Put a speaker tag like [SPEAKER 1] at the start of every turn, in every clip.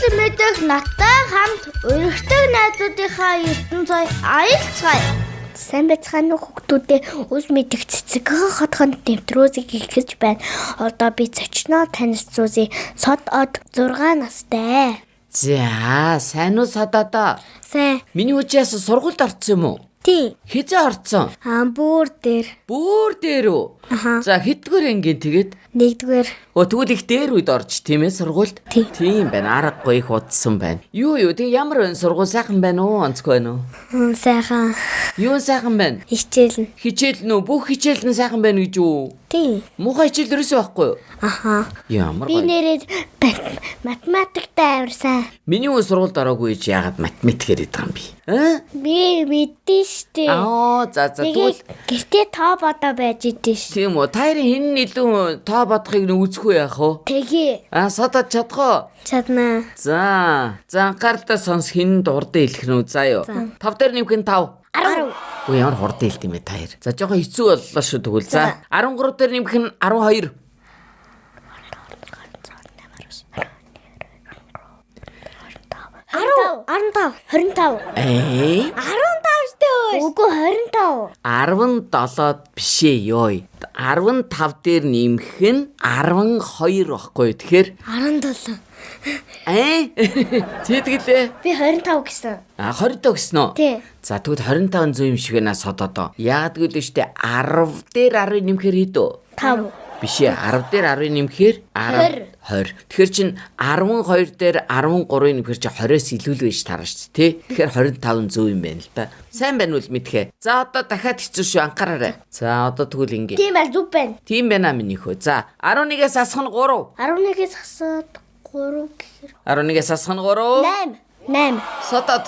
[SPEAKER 1] Үл мэдэх надтай хамт өргөдөг найзуудынхаа ертөнцөд аялцгаая. Сайн байцгаана уу хүүхдүүдээ, үл мэдэх цэцэгхэн хотхонд нэвтрүүлэг эхэлж байна. Одоо би зочноо танилцуулъя. Сод од 6 настай.
[SPEAKER 2] За, сайн уу, Сододоо?
[SPEAKER 3] Сайн.
[SPEAKER 2] Миний хүчээс сургуульд орсон юм уу?
[SPEAKER 3] Тийм.
[SPEAKER 2] Хэзээ орсон?
[SPEAKER 3] Аа, бүр дээр.
[SPEAKER 2] Бүр дээр үү?
[SPEAKER 3] Аха.
[SPEAKER 2] За, хэддүгээр ангийн тэгээд?
[SPEAKER 3] Нэгдүгээр.
[SPEAKER 2] Өө, тэгвэл их дээр үед орж, тийм ээ, сургуульд?
[SPEAKER 3] Тийм.
[SPEAKER 2] Тийм байна. Аргагүй их удсан байна. Юу, тэг ямар байна, сургууль сайхан байна уу? Онцгой байна уу?
[SPEAKER 3] Сайхан.
[SPEAKER 2] Юу сайхан байна?
[SPEAKER 3] Хичээл нь.
[SPEAKER 2] Хичээл нь үү? Бүх хичээл нь сайхан байна гэж үү?
[SPEAKER 3] Тийм.
[SPEAKER 2] Муухай хичээл ерөөсөө байхгүй юу?
[SPEAKER 3] Аха.
[SPEAKER 2] Ямар
[SPEAKER 1] Би
[SPEAKER 2] гоё.
[SPEAKER 1] нэрээ математиктай амар сайн.
[SPEAKER 2] Миний үе сургуульд ороогүй чи яагаад математик яриад байгаа юм бэ? Аа?
[SPEAKER 1] Би мэдэн штэ.
[SPEAKER 2] Аа, за,
[SPEAKER 1] Тэгээд
[SPEAKER 2] тэгвэл
[SPEAKER 1] гэртээ тоо бодоо байж идэв ш.
[SPEAKER 2] Тийм үү? Та хоёрын хэн нь илүү тоо бодохыг нь үзэх үү яах вэ?
[SPEAKER 1] Тэгээ.
[SPEAKER 2] Аа, Содод чадах уу?
[SPEAKER 3] Чадна.
[SPEAKER 2] За, за, анхааралтай сонс, хэн дурдан хэлэх нь үү? За юу. 5 дээр нэмэх нь 5.
[SPEAKER 1] 10.
[SPEAKER 2] Үгүй, ямар хурдан хэлт юм бэ та хоёр. За, жоохон хэцүү боллоо шүү тэгвэл. За, 13 дээр нэмэх нь 12.
[SPEAKER 1] 10.
[SPEAKER 3] 15.
[SPEAKER 1] 25.
[SPEAKER 2] Ээ?
[SPEAKER 3] 15 штэ.
[SPEAKER 1] Үгүй, 25.
[SPEAKER 2] 17-д биш ээ ёо. 15 дээр нэмэх нь 12 баггүй юу? Тэгэхээр
[SPEAKER 3] 17.
[SPEAKER 2] ээ? Сэтгэлээ.
[SPEAKER 1] Би 25 гэсэн.
[SPEAKER 2] А, 25 гэсэн үү?
[SPEAKER 1] Тий.
[SPEAKER 2] За, тэгвэл 25 зөв юм шиг байна, Сододоо. Яагаад гэвэл штэ 10 дээр 10 нэмэхээр хэд вэ?
[SPEAKER 1] 5.
[SPEAKER 2] Биш ээ, 10 дээр 10 нэмэхээр 10 20. Тэгэхээр чин 12 дээр 13 нэмэхээр чи 20-оос илүү л байж таарна шүү дээ, тий? Тэгэхээр 25 зөв юм байна л да. Сайн байна уу мэдхэ. За, одоо дахиад хэцүү шүү, анхаараарай. За, одоо тэгвэл ингэ.
[SPEAKER 1] Тийм байна, зөв байна.
[SPEAKER 2] Тийм байна миний хөө. За, 11-ээс асах нь 3.
[SPEAKER 1] 11-ээс хасаад 3 гэхээр
[SPEAKER 2] 11-ээс асах нь 3.
[SPEAKER 1] 8. 8.
[SPEAKER 2] Содод.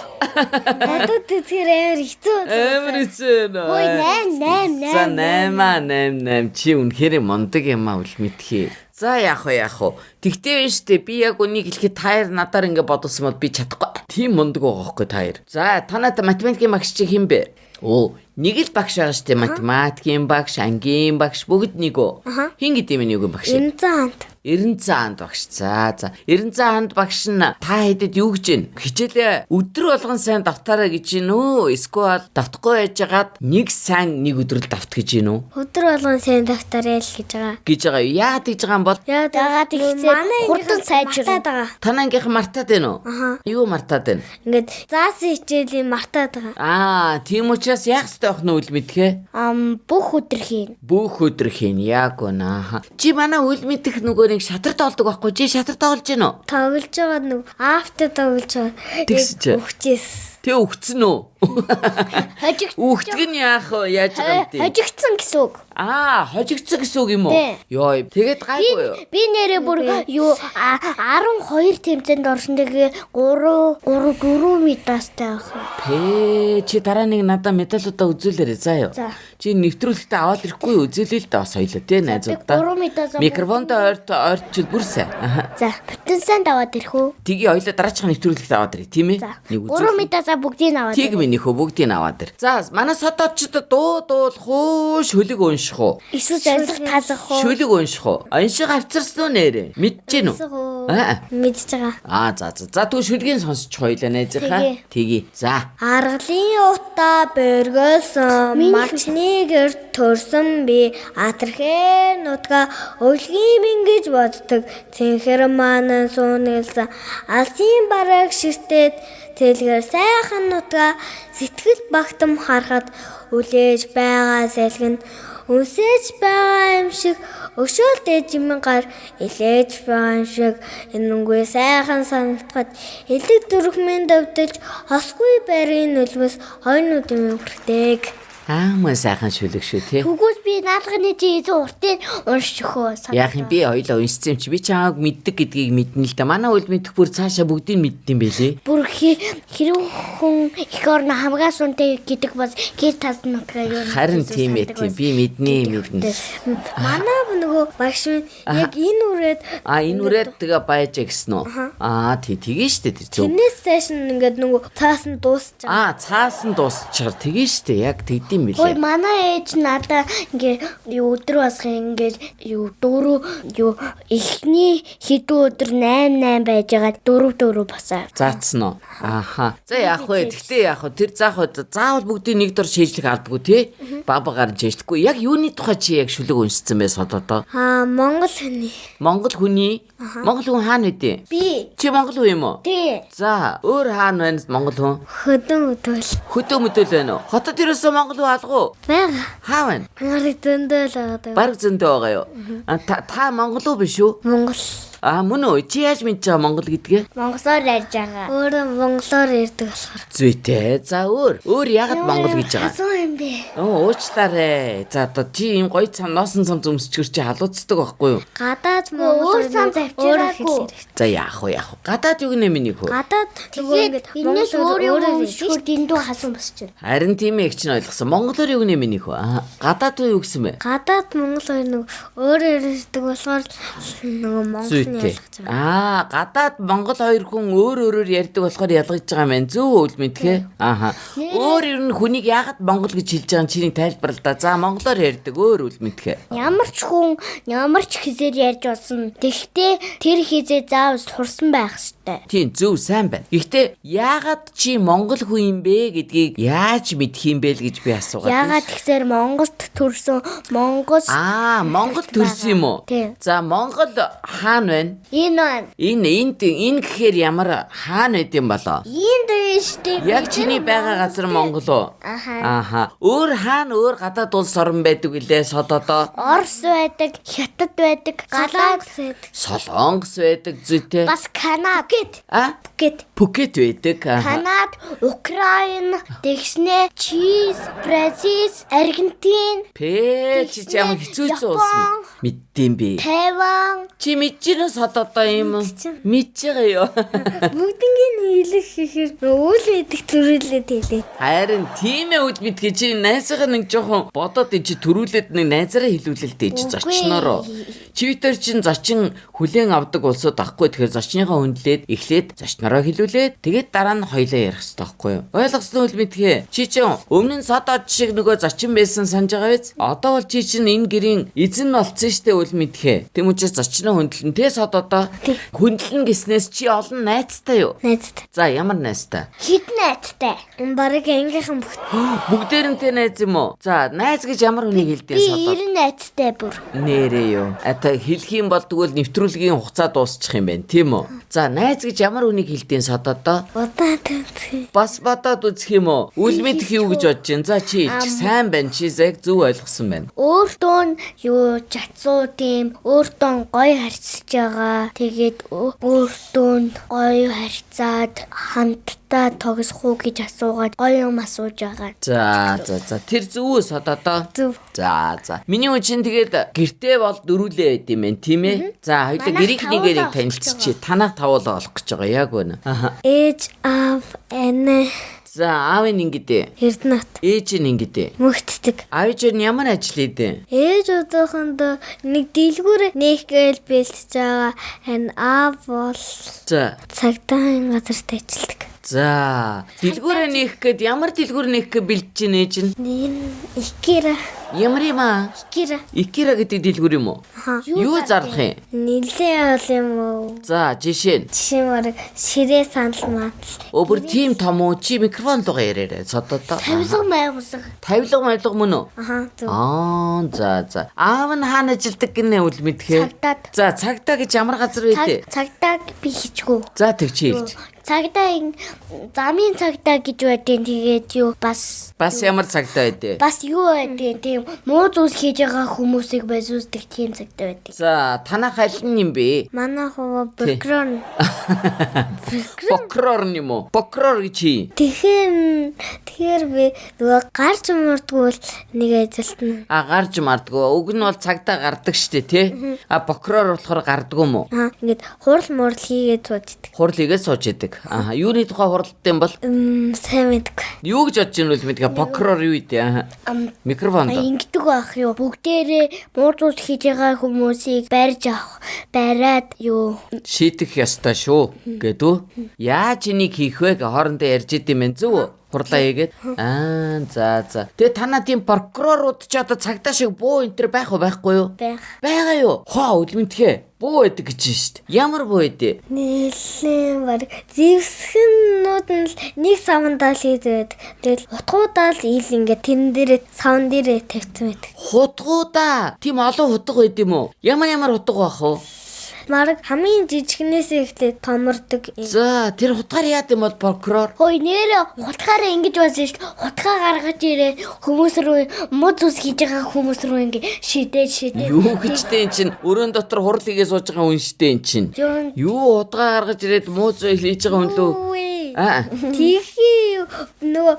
[SPEAKER 3] Надад тэгэхээр амар хэцүү.
[SPEAKER 2] Амар хэцүү нөө.
[SPEAKER 1] Ой, 8 8 8.
[SPEAKER 2] За, 8 8 8, чи үнэхээр мундаг юм аа, үл мэдхий. За, яах вэ, яах вэ? Тэгтээ байна штэ, би яг үнийг хэлэхэд та хоёр надаар ингэ бодсон бол би чадахгүй. Тийм мундаг байгаа хөөхгүй та хоёр. За, танаад математикийн багш чи хэн бэ? Оо, нэг л багш байгаа штэ, математикийн багш, ангийн багш бүгд нэг үү? Хэн гэдэг юм нэг багш?
[SPEAKER 3] 90 хант.
[SPEAKER 2] 90 ханд багш. За, за. 90 ханд багш нь та хэдэд юу гэж гин? Хичээлээ өдөр болгон сайн давтаарай гэж гин үү? Эсвэл давтахгүй байжгаад нэг сайн нэг өдөр л давт гэж гин үү?
[SPEAKER 3] Өдөр болгон сайн давтарай л гэж байгаа.
[SPEAKER 2] Гэж байгаа юу? Яагаад гэж байгаа юм бол?
[SPEAKER 1] Яагаад ихсээ хурдан сайжирна.
[SPEAKER 3] Мартаад байгаа.
[SPEAKER 2] Танаа ангийнхан мартаад байна уу?
[SPEAKER 3] Аха.
[SPEAKER 2] Юу мартаад байна?
[SPEAKER 3] Ингээд заасан хичээлийн мартаад байгаа.
[SPEAKER 2] Аа, тийм учраас яах ёстой байх нь үл мэдхэ?
[SPEAKER 1] Ам, бүх өдөр хийн.
[SPEAKER 2] Бүх өдөр хийн, яг үнэ. Ааха. Чи манай үл мэдэх нөгөө нэг шатар тоолдог байхгүй, чи шатар тоолж гин үү?
[SPEAKER 3] Тоглож байгаа нэг афта тоглож байгаа.
[SPEAKER 2] Тэгсэн чи.
[SPEAKER 3] Өгчээс.
[SPEAKER 2] Тэ өгцөн үү?
[SPEAKER 1] Хожиг
[SPEAKER 2] Үгтг нь яах вэ? Яаж байгаа юм бэ?
[SPEAKER 1] хожигдсон гэсэн үг.
[SPEAKER 2] Аа, хожигдсон гэсэн үг юм уу?
[SPEAKER 1] Тий.
[SPEAKER 2] Йой, тэгээд гайгүй юу?
[SPEAKER 1] Би нэрээ бүр юу 12 тэмцээнд орсон, тэгээ 3 3 4 медальтай байх.
[SPEAKER 2] Пэ, чи дараа нэг надаа медалуудаа үзүүлээрэй заа юу.
[SPEAKER 1] За.
[SPEAKER 2] Чи нэвтрүүлэгтээ аваад ирэхгүй юу? Үзүүлээ л дээ бас хоёлаа тий найзуудаа.
[SPEAKER 1] 3 медаль.
[SPEAKER 2] Микрофондоо ойрт ойртчил бүр сайн. Аха.
[SPEAKER 1] За, бүтэн сайн даваад ирэх үү?
[SPEAKER 2] Тгий хоёлаа дараачих нэвтрүүлэгтээ аваад ирээ, тийм ээ?
[SPEAKER 1] За.
[SPEAKER 2] Нэг
[SPEAKER 1] 3
[SPEAKER 2] үзүүл.
[SPEAKER 1] медаль бүгдийг аваад.
[SPEAKER 2] Тиг миний хөө бүгдийг аваад ир. За, манай содоочд дуу дуулах уу, шүлэг унших уу?
[SPEAKER 1] Эсвэл зориг тазах уу?
[SPEAKER 2] Шүлэг унших уу? Унших авчирсан уу нэрээ? Мэдэж гин үү?
[SPEAKER 3] Унших уу?
[SPEAKER 2] Аа.
[SPEAKER 3] Мэдж байгаа.
[SPEAKER 2] Аа, за, за. За, тэгвэл шүлгийг сонсчих хоёлаа найзынхаа. Тэгье. За.
[SPEAKER 3] Аргалын утаа бөргөөсөн, марчны гэрт төрсөн би атрхээ нутга өвлгийн минь гэж боддог. Цэнхэр маань суунагласан алсын бараг ширтээд тэлгэр сайхан нутга сэтгэл багтам харахад үлээж байгаа салгин үнсэж байгаа юм шиг өшөөл дээжмэн гар илээж байгаа юм шиг энэнгүй сайхан санагдахад элэг дөрхмэн давталж хосгүй байрын нүлмэс хоёр нүдэн хүрдэг.
[SPEAKER 2] Аа, мөн сайхан шүлэг шүү тий.
[SPEAKER 1] Тэгвэл би наадхны чи эзэн уртыг уншиж өгөө.
[SPEAKER 2] Яах юм, би хоёлаа уншсан юм чи, би чамайг мэддэг гэдгийг мэднэ л да. Манай үйл мэдэх бүр цаашаа бүгдийг мэддэм байлээ.
[SPEAKER 1] Бүр хэрэг хүн их орно хамгаа сунтай гэдэг бас гэр тас нутгаа юу.
[SPEAKER 2] Харин тийм ээ, тийм, би мэднэ, мэднэ.
[SPEAKER 3] Манай нөгөө багш минь яг энэ үрээд
[SPEAKER 2] А, энэ үрээд тэгээ байж гисэн үү? Аа, тий, тгий штэ, тэр зөв.
[SPEAKER 3] тэрнээс цааш нь ингээд нөгөө цаас нь дуусч байгаа.
[SPEAKER 2] Аа, цаас нь дуусчихар тгий штэ, яг тэгдэм Хэдийн
[SPEAKER 1] Хөөе
[SPEAKER 2] бэлээ?
[SPEAKER 1] манай ээж надаа ингээ юу өдөр басах ингээ юу дөрөв юу эхний хэдэн өдөр 8 8 байж байгаа 4 4 басаа.
[SPEAKER 2] Заацсан уу? Ааха. За яах вэ? Тэгтээ яах вэ? Тэр заах вэ? Заавал бүгдийг нэг дор шийдлэх албагүй тий? Баг багаар нь шийдлэхгүй. Яг юуны тухай чи яг шүлэг уншсан бэ сододоо?
[SPEAKER 3] Аа Монгол хүний.
[SPEAKER 2] Монгол хүний Монгол хүн хаана байдیں۔
[SPEAKER 1] Би
[SPEAKER 2] Чи монгол хүн юм уу?
[SPEAKER 1] тий
[SPEAKER 2] За, өөр хаана байна монгол хүн?
[SPEAKER 3] Хөдөн өдөл.
[SPEAKER 2] Хөдөө мөдөөл байна уу? Хотод ерөөсөө монгол хүн алга уу?
[SPEAKER 3] Бага.
[SPEAKER 2] Хаа байна?
[SPEAKER 3] Бараг зөндөл байгаа.
[SPEAKER 2] Бараг зөндөө байгаа юу? А, Та монгол уу биш үү?
[SPEAKER 3] Монгол.
[SPEAKER 2] А мөн үү? Чи яаж мэдж байгаа монгол гэдгээ?
[SPEAKER 1] монголоор ярьж байгаа.
[SPEAKER 3] Өөрөө монголоор ярьдаг болохоор.
[SPEAKER 2] Зүйтэй. За өөр. Өөр яагаад монгол гэж байгаа?
[SPEAKER 1] Асуу юм бэ?
[SPEAKER 2] Оо уучлаарай. За одоо чи ийм гоё цам носон цам зүмсчгэр чи халууцдаг байхгүй юу?
[SPEAKER 3] Гадаад монгол
[SPEAKER 1] Өөр сан завчираагүй.
[SPEAKER 2] За яах вэ яах вэ? Гадаад юу гэнэ миний хөө?
[SPEAKER 3] Гадаад нөгөө
[SPEAKER 1] Тэгээд
[SPEAKER 3] ингээд
[SPEAKER 1] энэс өөр юм
[SPEAKER 3] өөрөөр
[SPEAKER 1] уншихөр дэндүү хасан босч байна.
[SPEAKER 2] Харин тийм ээ их чинь ойлгосон. Монголоор юу гэнэ миний хөө? Аа, Гадаад юу гэсэн бэ?
[SPEAKER 3] Гадаад монгол хоёр нөгөө өөрөөр ярьдаг болохоор нөгөө монгол нь
[SPEAKER 2] Зүйтэй.
[SPEAKER 3] ялгаж байгаа.
[SPEAKER 2] Аа, гадаад Монгол хоёр хүн өөр өөрөөр ярьдаг болохоор ялгаж байгаа юм байна. Зөв үйл мэдхээ. Ааха. Өөр ер нь хүнийг яагаад Монгол гэж хэлж байгаа нь чиний тайлбар л да. За, монголоор ярьдаг өөр үйл мэдхээ.
[SPEAKER 1] Ямар ч хүн ямар ч хизээр ярьж болсон. Тэгтээ тэр хизээ заавал сурсан байх ёстой.
[SPEAKER 2] Тийм зөв сайн байна. Гэхдээ яагаад чи монгол хүн юм бэ гэдгийг яаж мэдх юм бэ л гэж би асуугаад. байна.
[SPEAKER 1] Яагаад гэсээр Монголд төрсөн Монгол
[SPEAKER 2] Аа, Монгол төрсөн юм уу?
[SPEAKER 1] Тийм.
[SPEAKER 2] За, Монгол хаана байна?
[SPEAKER 1] энэ байна.
[SPEAKER 2] Энэ энд энэ гэхээр ямар хаана байд юм болоо?
[SPEAKER 1] Энд байна штэ.
[SPEAKER 2] Яг чиний байгаа газар Монгол уу?
[SPEAKER 1] Аха.
[SPEAKER 2] Ааха. Өөр хаана өөр гадаад улс орн байдаг гэлээ сододоо.
[SPEAKER 1] Орос байдаг, Хятад байдаг, Гадаад
[SPEAKER 3] Солонгос байдаг.
[SPEAKER 2] Солонгос байдаг зүйтэй.
[SPEAKER 1] бас Канад. Пүкет.
[SPEAKER 2] А?
[SPEAKER 1] Пүкет.
[SPEAKER 2] Пүкет байдаг. Ааха.
[SPEAKER 1] Канад, Украин, тэгснэ Чиз, Бразил, Аргентин,
[SPEAKER 2] Пэ чи ч ямар хэцүү хэцүү улс
[SPEAKER 1] Япон.
[SPEAKER 2] мэддэм бэ.
[SPEAKER 1] Тайван.
[SPEAKER 2] Чи мэдэж сододоо юм уу? Мэдж байгаа юу?
[SPEAKER 3] Бүгднгийн нийлэх гэхээр үйл мэдэх төрүүлээд хэлээ.
[SPEAKER 2] Харин тийм ээ үл мэдгээ чи найзгаа нэг жоохон бодоод эн чи төрүүлээд нэг найзаараа хэлүүлэл дээ чи зочноороо. Чи битэр чин зочин хүлээн авдаг улсууд ахгүй тэгэхээр зочныхоо хүндлээд эхлээд зочноороо хэлүүлээд тэгээд дараа нь хоёлаа ярих хэрэгтэй байхгүй юу? Ойлгосон үл мэдгээ. Чи чин өмнө нь сод од шиг нөгөө зочин байсан санаж байгаа биз? Одоо бол чи чин энэ гэрийн эзэн нь болцсон штэ үл мэдгээ. Тэм учраас зочноо хүндлэн тэ сод одоо хүндлэн гиснээс чи олон найзтай юу?
[SPEAKER 3] Найзтай.
[SPEAKER 2] За ямар найзтай?
[SPEAKER 1] Хид найзтай.
[SPEAKER 3] Бараг ангийнхан бүгд.
[SPEAKER 2] Бүгдээрэнтэй найз юм уу? За, найз гэж ямар хүнийг хэлдэг
[SPEAKER 1] Би
[SPEAKER 2] содоо?
[SPEAKER 1] 90 найзтай бүр.
[SPEAKER 2] Нэрээ юу. Ата хэлэх юм бол тэгвэл нэвтрүүлгийн хугацаа дуусчих юм байна, тийм үү? За, найз гэж ямар хүнийг хэлдэг содоо?
[SPEAKER 3] Удаа тэнцээ.
[SPEAKER 2] Бас бодоод үзэх юм уу? Үл мэдэх юу гэж бодож байна? За, чи хэлчих. Сайн байна. Чи яг зөв ойлгосон байна.
[SPEAKER 1] Өөртөө нь юу чацуу тийм өөртөө гоё харьцаж байгаа. Тэгээд өөртөө нь гоё харьцаад хамтдаа тогсох уу гэж асуугаад гоё юм асууж байгаа.
[SPEAKER 2] За, за, за. Тэр зөв үү содоо?
[SPEAKER 3] Зөв.
[SPEAKER 2] За, за. Миний хүн чинь тэгээд гэртээ бол дөрүүлээ байд юм байна, тийм ээ? За, хоёулаа
[SPEAKER 1] Манайх
[SPEAKER 2] гэрийнх нэгээр нэг
[SPEAKER 1] тавуулаа
[SPEAKER 2] танилцчих. Танах тавуулаа олох гэж байгаа. Яг үнэ. Аха.
[SPEAKER 3] Ээж аав ане
[SPEAKER 2] За, аав нь ингэдэ.
[SPEAKER 3] Эрдэнэт
[SPEAKER 2] Ээж нь ингэдэ.
[SPEAKER 3] мөгтдөг.
[SPEAKER 2] Аав чинь ямар ажил хийдэ?
[SPEAKER 3] Ээж одоохондоо нэг дэлгүүр нээх гээл бэлтэж байгаа. Харин аав бол
[SPEAKER 2] За.
[SPEAKER 3] цагдаагийн газарт ажилладаг.
[SPEAKER 2] За. Дэлгүүрээ нээх гээд ямар дэлгүүр нээх гээд бэлдэж чинь ээж нь?
[SPEAKER 3] Нэг нь Икера,
[SPEAKER 2] Ямар юм аа?
[SPEAKER 3] Икера.
[SPEAKER 2] Икера гэдэг дэлгүүр юм уу?
[SPEAKER 3] Аха.
[SPEAKER 2] Юу зарлах юм?
[SPEAKER 3] Нилээ ол юм уу?
[SPEAKER 2] За, жишээ нь.
[SPEAKER 3] Жишээ нь бараг ширээ сандал мандал.
[SPEAKER 2] Өө бүр тийм том уу? Чи микрофон руугаа яриарай. Сододоо.
[SPEAKER 1] Тавилга майвсаг.
[SPEAKER 2] Тавилга мавилга мөн үү?
[SPEAKER 3] Аха зөв.
[SPEAKER 2] Аа, за за. Аав нь хаана ажилдаг гинэ үл мэдхээ.
[SPEAKER 1] Цагдаад.
[SPEAKER 2] За, цагдаа гэж ямар газар байдээ?
[SPEAKER 1] Цагдаа би хийчихв.
[SPEAKER 2] За, тэг чи хэлж.
[SPEAKER 1] Цагдаа замын цагдаа гэж байдیں۔ Тэгээд юу бас
[SPEAKER 2] Бас ямар цагдаа байдээ?
[SPEAKER 1] бас юу байдیں۔ Тийм муу зүйл хийж байгаа хүмүүсийг безүүсдэг тийм цагдаа байдаг.
[SPEAKER 2] За, танах аль нь юм бэ?
[SPEAKER 3] Манай хуваа прокурор.
[SPEAKER 2] Прокурор юм уу? Прокурор гэж хий.
[SPEAKER 3] Тэгэхээр тэгэхээр би нөгөө гарч мурдгүй л нэг ажилтна.
[SPEAKER 2] А гарч мардгүй. Уг нь бол цагдаа гардаг штэ тий. А прокурор болохоор гардгүй юм уу?
[SPEAKER 3] Аа ингээд хурал мурал хийгээд сууждаг.
[SPEAKER 2] Хурал хийгээд сууж идэг. Аа, юуны тухай хуралдсан юм бол
[SPEAKER 3] Сайн мэдгүй.
[SPEAKER 2] юу гэж бодож ийн үл мэдгээ прокурор юу гэдэг аа. Микрофонд.
[SPEAKER 1] Ингэдэг байх юу? Бүгдээрээ муу зүйл хийж байгаа хүмүүсийг барьж авах, бариад юу
[SPEAKER 2] Шийдэх ёстой шүү гэдүү. Яаж энийг хийх вэ гэ хоорондоо ярьж идэм байх зөв үү? Хурлаа хийгээд. Аа за за. Тэгээ танаа тийм прокурорууд ч одоо цагдаа шиг буу энэ төр байх уу байхгүй юу?
[SPEAKER 3] Байх.
[SPEAKER 2] Байгаа юу? Хоо үлмэнтхээ. Буу байдаг гэж шít. Ямар буу байдээ?
[SPEAKER 3] Нэлээд баг зэвсгэнүүд нь л нэг савндаа л хийж байдаг. Тэгэл утгуудаа л ил ингээд тэрэн дээрээ савн дээрээ тавьсан байдаг.
[SPEAKER 2] Хутгуудаа. Тийм олон хутга байд юм уу? Ямар ямар хутга байх вэ?
[SPEAKER 3] Мараг хамгийн жижигнээсээ эхлээд томордог.
[SPEAKER 2] За тэр хутгаар яад юм бол прокурор?
[SPEAKER 1] Хөөе нэрээ хутгаараа ингэж болсон шүү дээ. Хутгаа гаргаж ирээ хүмүүс рүү муу зүйлс хийж байгаа хүмүүс рүү ингэ шидээ шидээ.
[SPEAKER 2] Юу гэжтэй эн чин өрөөн дотор хурал хийгээ сууж байгаа хүн штэ эн чин.
[SPEAKER 1] Юу
[SPEAKER 2] Юу хутгаа гаргаж ирээд муу зүйл хийж байгаа хүн лөө? Аа.
[SPEAKER 3] Тийхий нөгөө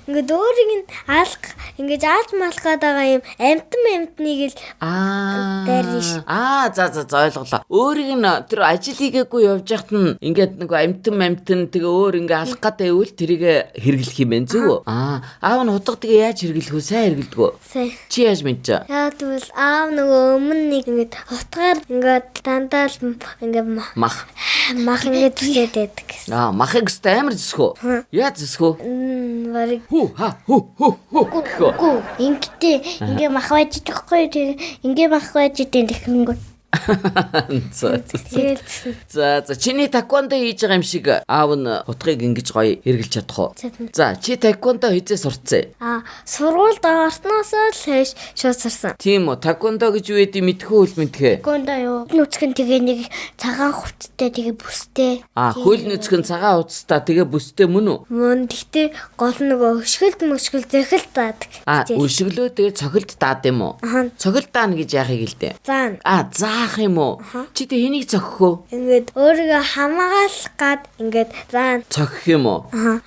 [SPEAKER 3] ингээд өөрийг нь алах ингэж алж малах гээд байгаа юм амтан амтныг л
[SPEAKER 2] Аа.
[SPEAKER 3] Дайрна ш.
[SPEAKER 2] Аа за за за ойлголоо. Өөрийг нь тэр ажил хийгээгүй явж яхад нь ингээд нөгөө амтан амтан тэгээ өөр ингээ алах гээд байвал тэрийг хэрэглэх юм байна зүг үү? Аа аав нь хутга тэгээ яаж хэрэглэх вэ? Сайн хэрэглэдэг үү?
[SPEAKER 3] сайн.
[SPEAKER 2] Чи яаж мэдчээ?
[SPEAKER 3] Яа тэгвэл аав нөгөө өмнө нэг ингээд утгаар ингээд дандаа л ингээд
[SPEAKER 2] Мах.
[SPEAKER 3] мах ингээд зүсээд байдаг гэсэн.
[SPEAKER 2] Аа махыг өстэй амар зөсгөө. Яа зөсгөө?
[SPEAKER 3] Барыг
[SPEAKER 2] Хүү ха хүү хүү хүү гэхөө.
[SPEAKER 1] Үгүй ингэтээ ингээ мах байж чадахгүй тэр ингээ мах байж идэв тэгэхэнгүүт.
[SPEAKER 2] За за.
[SPEAKER 3] тэгэл зүсэн.
[SPEAKER 2] За за чиний таквондо хийж байгаа юм шиг аав нь хутгийг ингэж гоё хэрэглэж чадах уу?
[SPEAKER 3] Чадна.
[SPEAKER 2] За чи таквондо хийзээ сурцсан.
[SPEAKER 3] Аа сургуульд орсноос л хойш шууд сурсан.
[SPEAKER 2] Тийм үү? Таквондо гэж юу гэдэг мэдхүү үл мэдхээ.
[SPEAKER 1] Гондо юу? Нүцгэн тэгээ нэг цагаан хувцастай тэгээ бүстэй.
[SPEAKER 2] А хөл нүцгэн цагаан хувцастай тэгээ бүстэй мөн үү?
[SPEAKER 3] Мөн тэгтээ гол нөгөө өшгөлд мөшгөл зөхөлт заадаг.
[SPEAKER 2] А
[SPEAKER 3] Хичээл.
[SPEAKER 2] өшөглөө тэгээ цохилд даад юм уу?
[SPEAKER 3] Аха.
[SPEAKER 2] Цохилд даана гэж яахыг хэлдэ?
[SPEAKER 3] Заана.
[SPEAKER 2] А заах юм уу? Чи тэг хэнийг цохих вэ?
[SPEAKER 3] Ингээд өөрийгөө хамгаалах гад ингээд заана.
[SPEAKER 2] Цохих юм уу?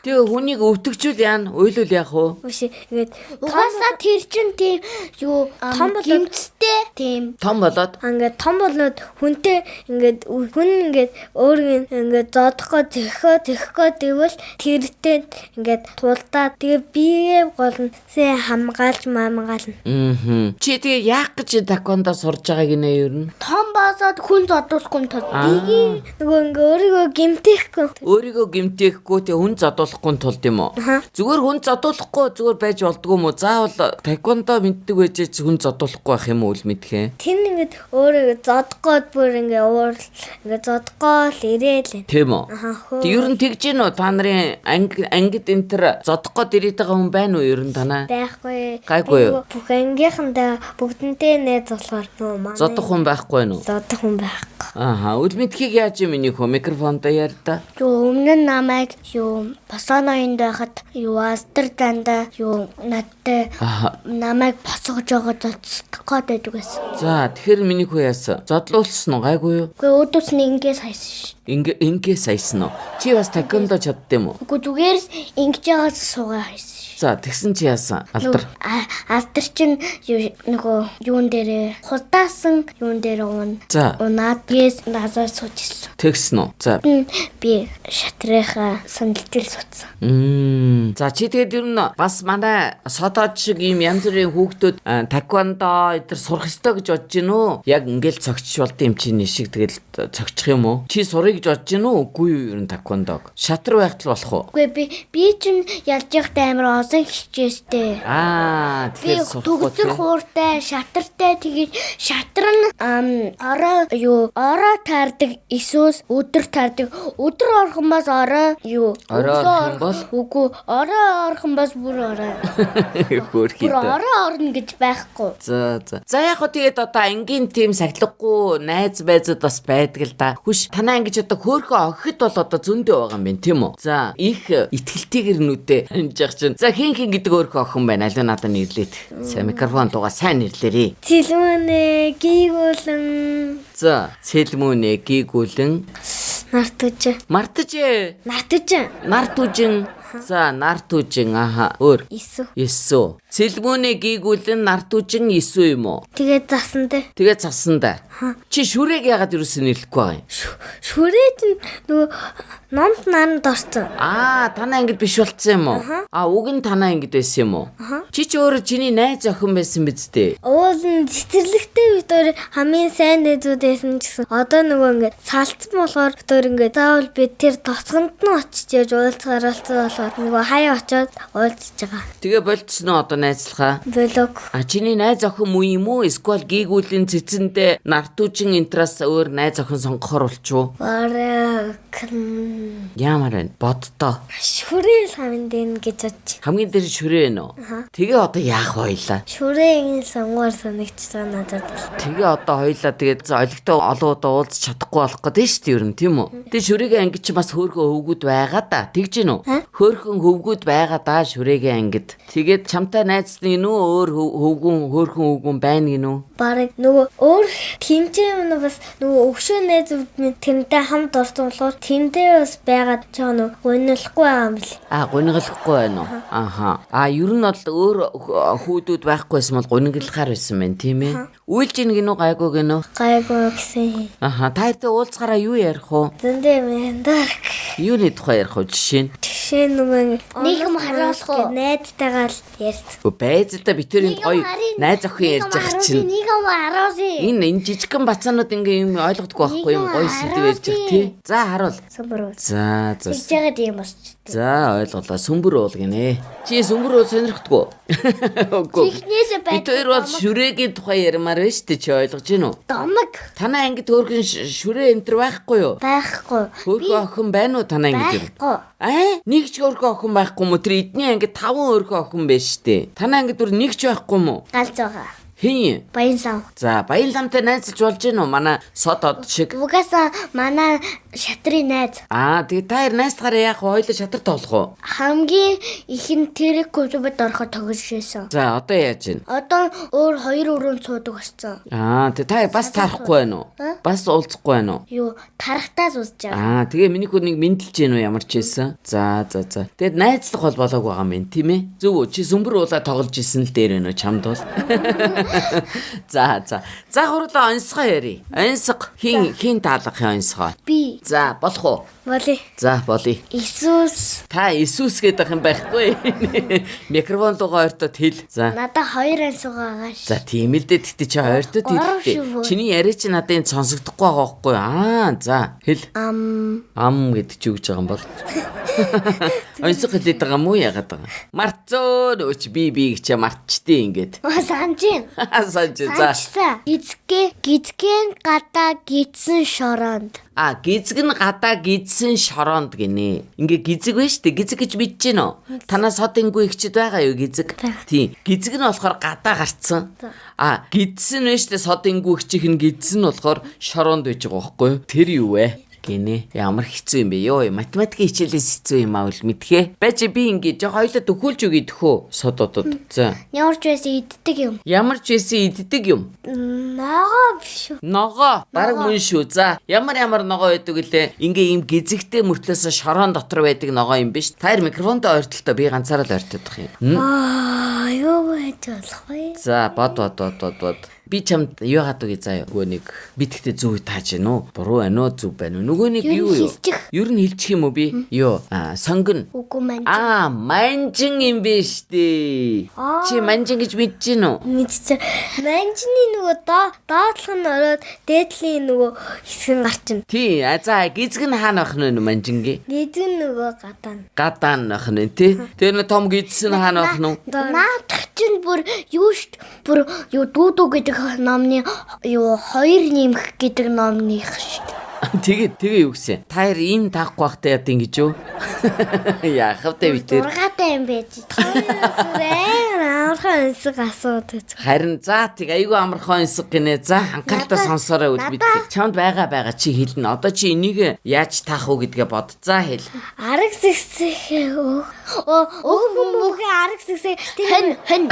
[SPEAKER 2] Тэгээ хүнийг өвтгчүүл яана? Уйлуул яах вэ?
[SPEAKER 3] Биш ингээд
[SPEAKER 1] Угаасаа тэр чин тийм юу
[SPEAKER 3] Том болоод-
[SPEAKER 1] гимцтэй тийм
[SPEAKER 2] Том болоод
[SPEAKER 3] ингээд том болоод хүнтэй ингээд хүн ингээд өөрийг ингээд зодохгоо зөхөө зөхгөө тэгвэл тэртэй ингээд тулдаа тэгээ биеэ гол нь сайн хамгаалж мамгаална.
[SPEAKER 2] Мм. Чи тэгээ яах гэж таквондо сурж байгааг нэ ер нь?
[SPEAKER 1] том болоод хүн зодуулахгүй тул
[SPEAKER 2] Аа.
[SPEAKER 3] Нөгөө ингээд өөрийгөө гэмтээхгүй.
[SPEAKER 2] Өөрийгөө гэмтээхгүй тэг хүн зодуулахгүй тулд юм уу? Зүгээр хүн зодуулахгүй зүгээр байж болдгоо юм уу? Заавал таквондо мэддэг байж ч хүн зодуулахгүй байх юм уу үл мэдхээ?
[SPEAKER 3] Тэр нь ингээд өөрийгөө зодох гээд бүр ингээд уурал ингээд зодох л ирээл.
[SPEAKER 2] Тийм үү?
[SPEAKER 3] Аха, хөө.
[SPEAKER 2] Тэг ер нь тэгж гин үү? Та нарын анги ангид энэ төр зодох гээд ирээд байгаа хүн байна уу ер нь танаа?
[SPEAKER 3] Байхгүй.
[SPEAKER 2] Гайгүй юу?
[SPEAKER 3] Бүх ангийнхандаа бүгдэнтэй найз болохоор нөгөө манай
[SPEAKER 2] Зодох хүн байхгүй нү?
[SPEAKER 3] зодох хүн байхгүй.
[SPEAKER 2] Ааха, үл мэдхийг яаж юм миний хөө микрофондоо яар та.
[SPEAKER 1] Юу өмнө нь намайг юу босооноёнд байхад юу астер дандаа юу надтай
[SPEAKER 2] Ааха.
[SPEAKER 1] намайг босгож байгаа зодсдох гээд байдаг байсан.
[SPEAKER 2] За, тэгэхээр миний хөө яасан? Зодлуулсан уу? Гайгүй юу?
[SPEAKER 1] Үгүй өөдөөс нь ингэ сайсан ш.
[SPEAKER 2] Ингээ ингээ сайсан уу? Чи бас таквондо чаддсан юм уу?
[SPEAKER 1] Үгүй зүгээр л ингэж байгаас суугаа хайсан ш.
[SPEAKER 2] За, тэгсэн чи яасан? Алдар.
[SPEAKER 1] Астер чин юу нөгөө юун дээрээ хулдаасан юун дээр уун.
[SPEAKER 2] За.
[SPEAKER 1] Унаад гээс назар сууж ирсэн.
[SPEAKER 2] Тэгсэн үү? За.
[SPEAKER 1] Би шатрынхаа сандал дээр суудсан.
[SPEAKER 2] За чи тэгээд ер нь бас манай содоод шиг ийм янз бүрийн хүүхдүүд таквондо эдэр сурах ёстой гэж бодож гин үү? Яг ингээл цогч болд юм чи нэг шиг тэгэл цогчих юм уу? Чи сурыг гэж бодож гин үү? Үгүй юу ер нь таквондог. Шатар байхтал болох уу?
[SPEAKER 1] Үгүй би чин ялж явахдаа амар олон хичээстэй.
[SPEAKER 2] Аа,
[SPEAKER 1] Би
[SPEAKER 2] тэгэхээр сурахгүй
[SPEAKER 1] төгсөр
[SPEAKER 2] тий.
[SPEAKER 1] хууртай, шатартай тэгээд шатар нь орой юу орой таардаг эсвэл өдөр таардаг. Өдөр орхон бас орой юу
[SPEAKER 2] Орой
[SPEAKER 1] өглөө
[SPEAKER 2] орох юм бол?
[SPEAKER 1] Үгүй орой орхон бас бүр орой.
[SPEAKER 2] Хөөрхий
[SPEAKER 1] Бүр
[SPEAKER 2] дээ.
[SPEAKER 1] орой орно гэж байхгүй.
[SPEAKER 2] За за. За яг хөө тэгээд одоо ангийн тим сахилгагүй найз байзууд бас байдаг л да. Хүш танаа анги ч одоо хөөхөө охид бол одоо зөндөө байгаа юм байна тийм үү? За их итгэлтэйгэр нүдэ амжих чинь. За хин хин гэдэг өөрхөө охин байна. Алив надад нэрлээд. Сайн микрофон дууга сайн нэрлээрээ.
[SPEAKER 3] Цэлмэнэ гийгүүлэн
[SPEAKER 2] За цэлмүүнэ гийгүүлэн
[SPEAKER 3] нартаж
[SPEAKER 2] мартажээ.
[SPEAKER 3] нартаж
[SPEAKER 2] Нар түжин. За нар түжин аха өөр.
[SPEAKER 3] Исүү.
[SPEAKER 2] Есүү. Цэлгүүнээ гийгүүлэн нартүжин 9 юм уу?
[SPEAKER 3] Тэгээд засан дээр.
[SPEAKER 2] Тэгээ цасан да. Чи шүрээг яагаад юусэн нэрлэхгүй байгаа юм?
[SPEAKER 3] Шүрээ чинь нөгөө номт наранд орсон.
[SPEAKER 2] Аа, танаа ангид биш болцсон юм уу? Аа, уг нь танаа ангид байсан юм уу? Чи ч өөрөө чиний найз охин байсан биз дээ.
[SPEAKER 3] Уул нь цэцэрлэгтэй бид хоёр хамгийн сайн найзууд байсан ч гэсэн одоо нөгөө ингээд салцсан болохоор бид хоёр ингээд заавал би тэр тоцгонд нь очиж яаж уулзгаар болсон болохоор нөгөө хаяа очиод уулзж байгаа.
[SPEAKER 2] Тэгээ болцсон уу одоо найзлахаа?
[SPEAKER 3] Блог.
[SPEAKER 2] А чиний найз охин муу юм уу? Эсвэл гийгүүлийн цэцэндээ нартүжин энтраас өөр найз охин сонгохоор болчихоо?
[SPEAKER 3] Бараг
[SPEAKER 2] Ямар вэ? Боддоо.
[SPEAKER 3] шүрээ л хамгийн дээр нь гэж бодож.
[SPEAKER 2] Хамгийн дээр шүрээ нөө. Тэгээ одоо яах вэ?
[SPEAKER 3] Шүрээ ингэ сонгоор санагдчих байгаа надад.
[SPEAKER 2] Тэгээ одоо хоёлаа тэгээд олигтой олон удаа уулзч чадахгүй болох гэдэг шүү дээ ер нь тийм үү? Тэгээ шүрэгийн анги чи бас хөөрхөн хөвгүүд байгаа да. Тэгж гин үү? Хөөрхөн хөвгүүд байгаа да шүрэгийн ангид. Тэгээд чамтай найзлах гинүү өөр хөвгүн хөөрхөн хөвгүн байна гинүү?
[SPEAKER 3] Бараг нөгөө өөр тэмцээн юм бас нөгөө өвшөө найзууд минь тэрнтэй хамт орсон болохоор тэмдээ бас байгаад жоо нөгөө гуниглахгүй байгаа юм бэл.
[SPEAKER 2] А гуниглахгүй байна уу? Аха. А ер нь бол өөр хүүдүүд байхгүйсэн бол гуниглахаар байсан байна тийм ээ? Үйлж ин гинүү гайгүй гинүү?
[SPEAKER 3] Гайгүй гэсэн.
[SPEAKER 2] Аха. Та хоёртой уулзгаараа юу ярих вэ?
[SPEAKER 3] Зөндөө юм яндар.
[SPEAKER 2] Юуны тухай ярих вэ жишээ нь?
[SPEAKER 3] Жишээ нь нөгөө
[SPEAKER 1] Нэг юм харуулах уу?
[SPEAKER 3] Найзтайгаа л ярьц.
[SPEAKER 2] Өө байзалда бид тэр энд гоё найз охин ярьж байгаа чинь.
[SPEAKER 1] Нэг юм харуулъя.
[SPEAKER 2] Энэ энэ жижигхэн бацаанууд ингээ юм ойлгодгүй байхгүй юм гоё сэдв ярьж байгаа тий. За харуул.
[SPEAKER 3] Сүмбэр уул.
[SPEAKER 2] За за.
[SPEAKER 1] Тэгж яагаад юм босч.
[SPEAKER 2] За ойлголоо. Сүмбэр уул гинэ. Чи сүмбэр уул сонирхдаггүй. Үгүй.
[SPEAKER 1] Эхнээсээ
[SPEAKER 2] Бид хоёр бол шүрэгийн тухай ярмаар байна шүү дээ. Чи ойлгож гин үү?
[SPEAKER 1] Домог
[SPEAKER 2] Танай ангид хөөрхөн шүрээ энтер байхгүй юу?
[SPEAKER 1] байхгүй.
[SPEAKER 2] Хөөрхөн охин байна уу танай ангид?
[SPEAKER 1] Байхгүй.
[SPEAKER 2] Аа, нэг ч хөөрхөн охин байхгүй мó? Тэр эдний ангид 5 хөөрхөн охин байж штэ. Танай ангид бүр нэг ч байхгүй мó?
[SPEAKER 1] Галз байгаа.
[SPEAKER 2] Хин юм?
[SPEAKER 1] Баян сав.
[SPEAKER 2] За, баян ламтай найзалж болж гин үү? Манай сод од шиг.
[SPEAKER 1] Угаасаа манай шатрын найз.
[SPEAKER 2] Аа, тэгээ та хоёр найзтахаараа яах вэ? Хоёулаа шатар тоглох уу?
[SPEAKER 1] Хамгийн ихэн тэрэг клубд ороход тоглож байсан.
[SPEAKER 2] За, одоо яаж гин?
[SPEAKER 1] Одоо өөр хоёр өрөөнд суудаг болсон.
[SPEAKER 2] Аа, тэгээ та хоёр бас тарахгүй байна уу? Бас уулзахгүй байна уу?
[SPEAKER 1] Юу тарахтаа сууж байгаа.
[SPEAKER 2] Аа, тэгээ миний хүү нэг мэдлж гин үү ямар ч байсан. За, за, за. Тэгээд найзлах бол болоог байгаа юм тийм ээ? Зөв үү? Чи сүмбэр уулаа тоглож исэн л дээр байна уу чамд бол? За, за. За, хурлаа онсгоо яри. Онсго хин хин таалах юм онсгоо.
[SPEAKER 1] Би
[SPEAKER 2] За, болох уу?
[SPEAKER 3] Болъё.
[SPEAKER 2] За, болъё.
[SPEAKER 1] Иесус
[SPEAKER 2] Та Иесус гэдэг юм байхгүй. Микрофон руугаа ойртоод хэл. За.
[SPEAKER 1] надад хоёр ансуу байгаа ш.
[SPEAKER 2] За тийм л дээ. Тэгтээ чи ойртоод
[SPEAKER 1] Гурав
[SPEAKER 2] хэлтэй.
[SPEAKER 1] шүү бүр.
[SPEAKER 2] Чиний яриа чи надад энэ сонсогдохгүй байгаа байхгүй юу? Аа, за. Хэл.
[SPEAKER 1] Ам
[SPEAKER 2] Ам гэдэг чи юу гэж байгаа юм бол. Онцгой хэлээд байгаа юм уу яагаад байгаа? Марцоо нөөч би би гэж мартчихдээ ингээд.
[SPEAKER 1] санаж байна.
[SPEAKER 2] Санж за.
[SPEAKER 1] Санжсан. Гизгэ гизгэн гадаа гидсэн шороонд.
[SPEAKER 2] А гизэг нь гадаа гидсэн шороонд гинэ. Ингээ гизэг байна шүү дээ. Гизэг гэж мэдэж гин үү? Танаа сод ингүү ихчэд байгаа юу гизэг? Тийм. Гизэг нь болохоор гадаа гарцсан. А гидсэн байна шүү дээ. Сод ингүү ихчих нь гидсэн нь болохоор шороонд байж байгаа байхгүй юу? Тэр юу вэ? Гинэ. Ямар хэцүү юм бэ? Йоо, математикийн хичээлээс хэцүү юм аа үл мэдхээ. Байж би ингээ жоо хоёлаа төхөөлж өгье төхөө сод одод. За.
[SPEAKER 1] Ямар ч байсан иддэг юм.
[SPEAKER 2] Ямар ч байсан иддэг юм.
[SPEAKER 1] Ногоо биш үү?
[SPEAKER 2] Ногоо бараг мөн шүү. За ямар ямар ногоо байдаг гэлээ. Ингээ ийм гизэгтэй мөртлөөсөө шорон дотор байдаг ногоо юм биш. Та хоёр микрофонтой ойртолтой би ганцаараа л ойртодох юм.
[SPEAKER 3] Аа, юу байж болох вэ?
[SPEAKER 2] За бод бод бод бод бод. Би чамд юу яагаад үгүй заа юу. Нөгөө нэг би тэгтээ зөв тааж гин үү? Буруу байна уу? Зөв байна уу? Нөгөө нэг
[SPEAKER 1] Ер нь
[SPEAKER 2] юу юу?
[SPEAKER 1] хэлчих.
[SPEAKER 2] Ер нь хэлчих юм уу би? Юу? Аа сонгон.
[SPEAKER 1] Үгүй мань.
[SPEAKER 2] Аа манжин юм биш дээ. Чи манжин гэж мэдэж гин үү?
[SPEAKER 3] Мэдчихэ. Манжны нөгөө доотлох нь ороод дээдлийн нөгөө хэсэг нь гарчна.
[SPEAKER 2] Тий, а за гизэг нь хаана байх нь вэ манжингийн?
[SPEAKER 3] Гизэг нь нөгөө гадаа нь.
[SPEAKER 2] Гадаа нь байх нь тий. Тэр нэг том гидсэн хаана байх нь?
[SPEAKER 1] Наадах чинь бүр юу шт бүр юу дүү дүү гэдэг номны юу хоёр нэмэх гэдэг номных шт.
[SPEAKER 2] Тэгээ тэгээ юу гэсэн? Та хоёр ийм таахгүй байхдаа яд ингэж юу? Яах вэ би тэр?
[SPEAKER 1] Дургаатай юм байж.
[SPEAKER 3] Амар амархан энсэг асуудаг.
[SPEAKER 2] Харин за тэг айгүй амархан энсэг гинэ. За анхааралтай сонсоорой үл бид. Чамд байгаа байгаа чи хэлнэ. Одоо чи энийг яаж таах уу гэдгээ бод. За хэл.
[SPEAKER 3] Араг зэгсэх өөх.
[SPEAKER 1] Оо
[SPEAKER 3] Өөх хүмүүхээ араг зэгсэх
[SPEAKER 1] хэн хэн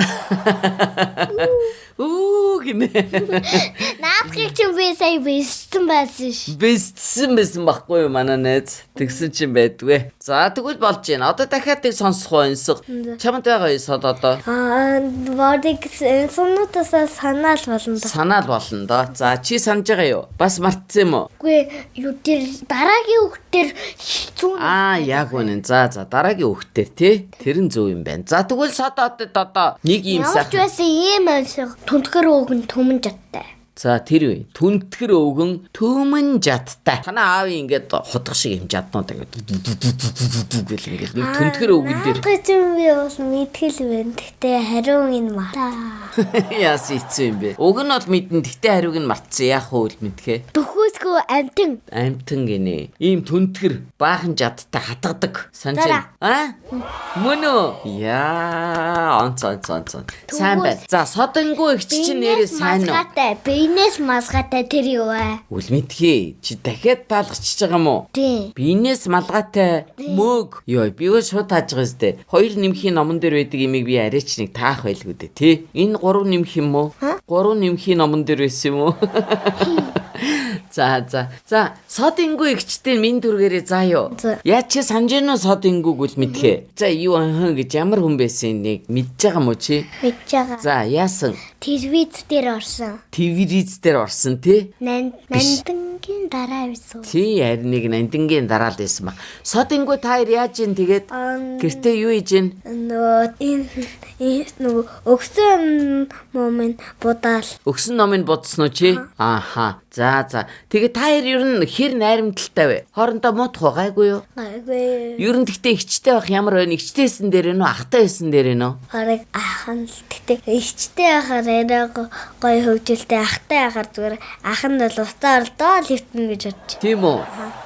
[SPEAKER 2] Өө Үу гинэ.
[SPEAKER 1] Наадхыг чинь би сая бэлсэн байсан ш.
[SPEAKER 2] Бэлдсэн байсан байхгүй юу манай найз. Тэгсэн чинь байдгүй. За тэгвэл болж байна. Одоо дахиад нэг сонсох уу энсэг. Чамд байгаа юм сод одоо.
[SPEAKER 3] Аа, бодиг сунуудасаа санаал болно да.
[SPEAKER 2] Санаал болно доо. За чи санаж байгаа юу? Бас мартсан юм уу?
[SPEAKER 1] Үгүй юу тэр дараагийн үг дээр хэцүү.
[SPEAKER 2] Аа яг үнэн. За за дараагийн үгтэр тий. Тэр нь зөв юм байна. За тэгвэл сод одоо нэг юм
[SPEAKER 1] Ямар ч
[SPEAKER 2] сайхан.
[SPEAKER 1] байсан ийм онцгой түнтгэр үг нь түмэн жадтай.
[SPEAKER 2] За тэр үе. Түнтгэр өвгөн төмөн жадтай. Танаа аав ингээд худах шиг юм жаднууд ингээд гэл ингээд нэг түнтгэр өвгөн дээр
[SPEAKER 3] Наадхыг чинь би бас мэдгэл байна. Гэтэ хариу нь мартаа.
[SPEAKER 2] яасан хэцүү юм бэ? Уг нь бол мэднэ. Гэтэ хариуг нь мартсан. Яах вэ мэдхээ?
[SPEAKER 1] Төхөөсгөө амтан.
[SPEAKER 2] Амтан гинэ. Ийм түнтгэр баахан жадтай хатгадаг. Санаж
[SPEAKER 1] Зараа.
[SPEAKER 2] байна? Аа? Мөн үү? Яа, онц онц онц. онц. Сайн байна. За, содонгүй эгч чинь нэрээ сайн уу?
[SPEAKER 1] Масгатай, биенээс масгатай тэр юу вэ?
[SPEAKER 2] Үл мэдхий. Чи дахиад таалгачихж байгаа юм уу?
[SPEAKER 1] Тийм.
[SPEAKER 2] Биенээс малгайтай мөг. Йой, би өөр шууд тааж байгаа зү. Хоёр нэмхийн номон дээр байдаг имийг би арайч нэг таах байлгүй дээ, тий? Энэ гурав нэмх юм уу? Гурав нэмхийн номон дээр байсан юм уу? За за. За, сод ингүү эгчтэй минь дүргээрээ заа юу.
[SPEAKER 3] За.
[SPEAKER 2] Яа чи санаж гинөө сод ингүүг үл мэдхээ. За, юу анхан гэж ямар хүн байсан нэг мэдж байгаа мó чи?
[SPEAKER 1] Мэдж байгаа.
[SPEAKER 2] За, яасан?
[SPEAKER 1] Телевиз дээр орсон.
[SPEAKER 2] Телевиз дээр орсон тий?
[SPEAKER 1] Нандингийн дараа байсан.
[SPEAKER 2] Тий, харин нэг нандингийн дараа л байсан баг. Сод ингүү та хоёр яаж ийн тэгээд гэртээ юу хийж ийн?
[SPEAKER 3] Нөгөө энэ энэ нөгөө өгсөн момын будаал.
[SPEAKER 2] Өгсөн номыг бодсон уу чи? Ааха. За за. Тэгээ та хоёр ер нь хэр найрамдалтай вэ? Хоорондоо муутах уу гайгүй юу?
[SPEAKER 3] Гайгүй.
[SPEAKER 2] Ер нь тэгтээ эгчтэй байх ямар байна? Эгчтэйсэн дээр нөө ахтай байсан дээр нөө?
[SPEAKER 3] Бараг ах нь л тэгтээ эгчтэй байхаар арай гоё хөвжөлтэй ахтай байхаар зүгээр ах нь бол уцаа оролдоо л хөвтнө гэж бодож
[SPEAKER 2] Тийм үү?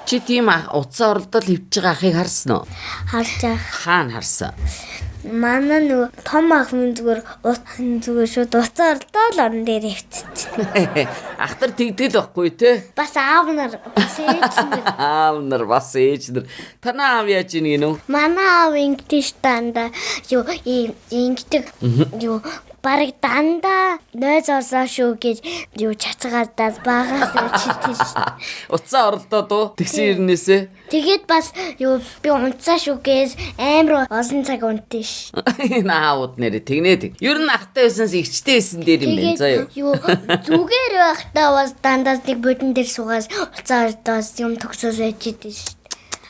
[SPEAKER 2] Чи тийм ах уцаа оролдол хөвж байгаа ахыг харсан уу?
[SPEAKER 3] харж байгаа.
[SPEAKER 2] Хаана харсан?
[SPEAKER 3] Манай нөгөө том ах минь зүгээр зүгээр шууд уцаа оролдоо л орон дээр хөвтчих.
[SPEAKER 2] Ах нар тэгдэг л байхгүй те?
[SPEAKER 1] Бас аав нар, бас ээж нар.
[SPEAKER 2] Аав нар бас ээж нар. Танаа аав яаж ийн гинүү?
[SPEAKER 1] Манай аав ингэдэж дандаа юу ийм ингэдэг юу бараг дандаа нойз орсоо шүү гэж юу чацгаадаас багаас чилтэж.
[SPEAKER 2] Уцаа оролдоод уу? Тэгсэн ирнээсээ.
[SPEAKER 1] Тэгээд бас юу би унтсаа шүү гэж амар олон цаг унтсан ш.
[SPEAKER 2] Энэ аавууд нэрээ тэгнэ тэг. Ер нь ахтай байсанс эгчтэй байсан дээр юм байна заа юу.
[SPEAKER 1] юу зүгээр байхдаа бас дандаа нэг бодон дээр суугаас уцаа ордоос юм төгсөөс ээжидэв ш.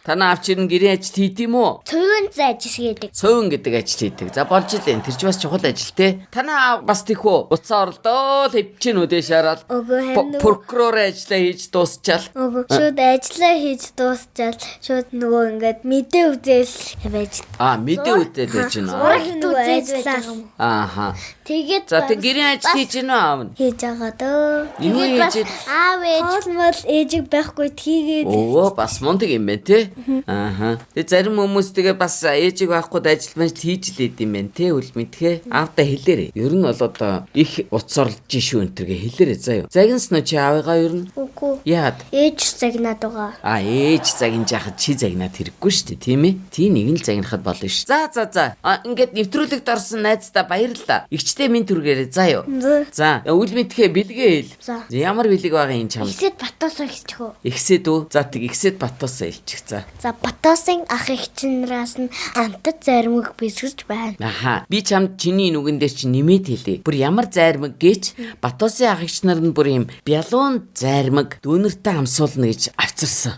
[SPEAKER 2] Танаа аав чинь гэрийн ажил хийд юм уу?
[SPEAKER 1] Цувын зай ажил хийдэг.
[SPEAKER 2] Цовин гэдэг ажил хийдэг. За болж л энэ. Тэр ч бас чухал ажил те. Танаа аав бас тийх үү? Уцаа оролдоо л хөвчин үдээ шараад.
[SPEAKER 3] Үгүй, харин нөгөө-
[SPEAKER 2] Прокурор ажиллаа хийж дуусчаал.
[SPEAKER 3] Үгүй шууд ажиллаа хийж дуусчаал шууд нөгөө ингээд мэдээ үзэл байж.
[SPEAKER 2] Аа мэдээ үдээд байж байна.
[SPEAKER 1] Зурагт
[SPEAKER 3] нөгөө
[SPEAKER 1] үзээд байж
[SPEAKER 3] ажиллаа
[SPEAKER 1] байгаа юм.
[SPEAKER 2] Ааха.
[SPEAKER 1] Тэгээд
[SPEAKER 2] За тэг гэрийн ажил
[SPEAKER 1] бас-
[SPEAKER 2] хийж гинэ аав нь.
[SPEAKER 3] хийж байгаа дөө.
[SPEAKER 2] Юу
[SPEAKER 1] Тэгээд бас
[SPEAKER 2] хийж
[SPEAKER 1] аав ээж
[SPEAKER 3] Хоол мол ээжиг байхгүй тийгээд
[SPEAKER 2] Өө бас мундаг юм байна те. Ааха. Тэгээ зарим хүмүүс тэгээ бас ээжиг байхгүй ажил мэл хийж л идэм байх те үл мэдхээ. Аавда хэлээрэй. Ер нь бол одоо их уц орлож шүү энэ төргээ хэлээрэй заа юу. Загинсан уу чи аавыгаа ер нь?
[SPEAKER 1] Үгүй.
[SPEAKER 2] Яад?
[SPEAKER 1] Ээж загнаад байгаа.
[SPEAKER 2] А ээж загинж яхад чи загнаад хэрэггүй шүү дээ тийм ээ. Тий нэг нь л загнахад болно ш. За за за. А ингээд нэвтрүүлэгт орсон найздаа баярлалаа. Игчтэй минь түргээрэй заа юу.
[SPEAKER 3] За.
[SPEAKER 2] За үл мэдхээ бэлгээ хэл.
[SPEAKER 1] За.
[SPEAKER 2] Ямар бэлэг байгаа юм чамд?
[SPEAKER 1] Ихсэд Батосоо хийчих үү?
[SPEAKER 2] Ихсэд үү? За тэг ихсэд Батосоо илчих за.
[SPEAKER 1] За Батосын ах эгчнраас нь амтад заримг бэлсгэж байна.
[SPEAKER 2] Аха. Би чамд чиний нүгэн дээр чи нэмээд хэлье. Бүр ямар зайрмаг гэж Батосын ах эгч нар нь бүр юм бялуун зайрмаг дүүнертэй амсуулна гэж авчирсан.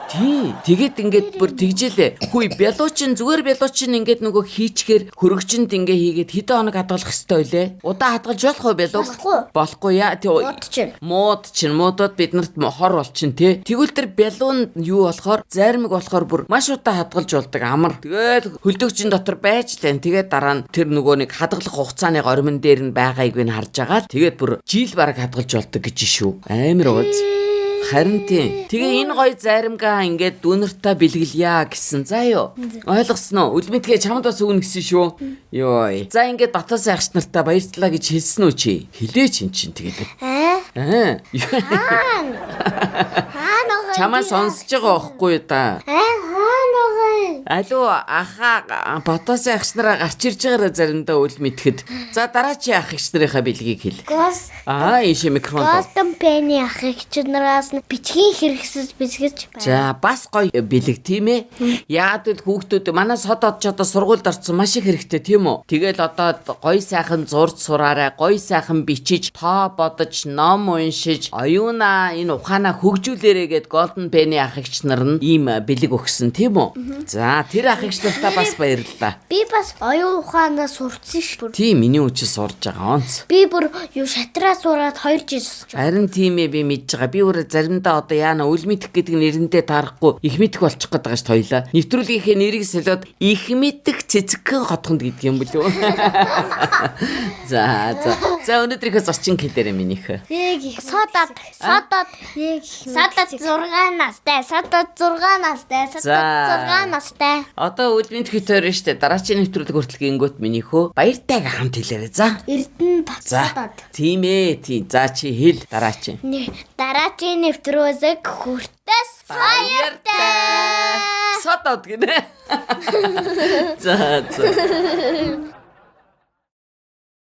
[SPEAKER 2] Тий. Тэгээд ингээд бүр тэгжээлээ. Хүй бялуучин зүгээр бялуучин ингээд нөгөө хийчгээр хөрөгчөнд ингээ хийгээд хэдэн хоног хадгалах ёстой байлээ. Удаан хадгалж болох уу бялууг?
[SPEAKER 1] Болохгүй.
[SPEAKER 2] Болохгүй яа. Тий.
[SPEAKER 1] Мууд чинь.
[SPEAKER 2] Мууд чинь муудад биднэрт хор болчин тий. Тэгвэл тэр бялуун юу болохоор зайрмаг болохоор бүр маш удаан хадгалж болдог амар. Тэгээд хөлдөгчийн дотор байж лэн. Тэгээд дараа нь тэр нөгөө нэг хадгалах хугацааны горимн дээр нь байгааг нь харж агаад тэгээд бүр жил бараг хадгалж болдог гэж шүү. Амар ууз. Харин тийм. Тэгээ энэ гоё зайрамгаа ингээд дүүнэртээ бэлгэлье гэсэн. За юу. Ойлгосноо. Үлмэтгээ чамд бас өгнө гэсэн шүү. Йой. За ингээд Батос агч нартаа баярлалаа гэж хэлсэн үү чи? Хэлээч эн чинь тэгээд.
[SPEAKER 1] Аа?
[SPEAKER 2] Аа.
[SPEAKER 1] Хаана? Хаана байгаа?
[SPEAKER 2] Чамаа сонсож байгаа байхгүй юу да?
[SPEAKER 1] Аа хаана байгаа?
[SPEAKER 2] Алуу ахаа Ботосын агч нараа гарч ирж байгаараа заримдаа үл мэтгэд. За дараачийн ах эгч нарынхаа бэлгийг хэл.
[SPEAKER 1] Гос
[SPEAKER 2] Аа ийшээ микрофон.
[SPEAKER 1] Golden Penny ах эгч нараас нь бичгийн хэрэгсэл бэлгэж байна.
[SPEAKER 2] За бас гоё бэлэг тийм ээ. Яагаад гэвэл хүүхдүүд манай сод од ч одоо сургуульд орсон маш их хэрэгтэй тийм үү? Тэгэл одоо гоё сайхан зурж сураарай, гоё сайхан бичиж, тоо бодож, ном уншиж, оюунаа энэ ухаанаа хөгжүүлээрэй гэд Golden Penny ах эгч нар нь ийм бэлэг өгсөн тийм үү? За тэр ах эгч нартаа бас баярлалаа.
[SPEAKER 1] Би бас оюун ухаанаа сурцсан ш.
[SPEAKER 2] Тийм миний үчи сурж байгаа онц.
[SPEAKER 1] Би бүр юу шатраа сураад 2 жил сурч.
[SPEAKER 2] Харин тийм ээ би мэдж байгаа. Би өөрөө заримдаа одоо яана үл мэдэх гэдэг нэрэндээ таарахгүй их мэдэх болчих гээд байгаа ш тойлоо. Нэвтрүүлгийнхээ нэрийг солиод их мэдэх цэцэгхэн хотхонд гэдэг юм болов уу? За за. За өнөөдрийнхөө зочин хэлээрэй минийх.
[SPEAKER 1] Нэг содод содод нэг содод 6 настай содод 6 настай содод
[SPEAKER 2] За.
[SPEAKER 1] 6 настай.
[SPEAKER 2] Одоо үл мэдэх тойрно штэ. Дараачийн нэвтрүүлэг хүртэл гингүүт минийхөө баяртайгаа хамт хэлээрэй. За.
[SPEAKER 1] Эрдэнэ бат
[SPEAKER 2] За.
[SPEAKER 1] содод.
[SPEAKER 2] Тийм ээ тийм. За чи хэл дараачийн.
[SPEAKER 1] Дараачийн нэвтрүүлэг хүртээс баяртай.
[SPEAKER 2] Содод гинэ. За за.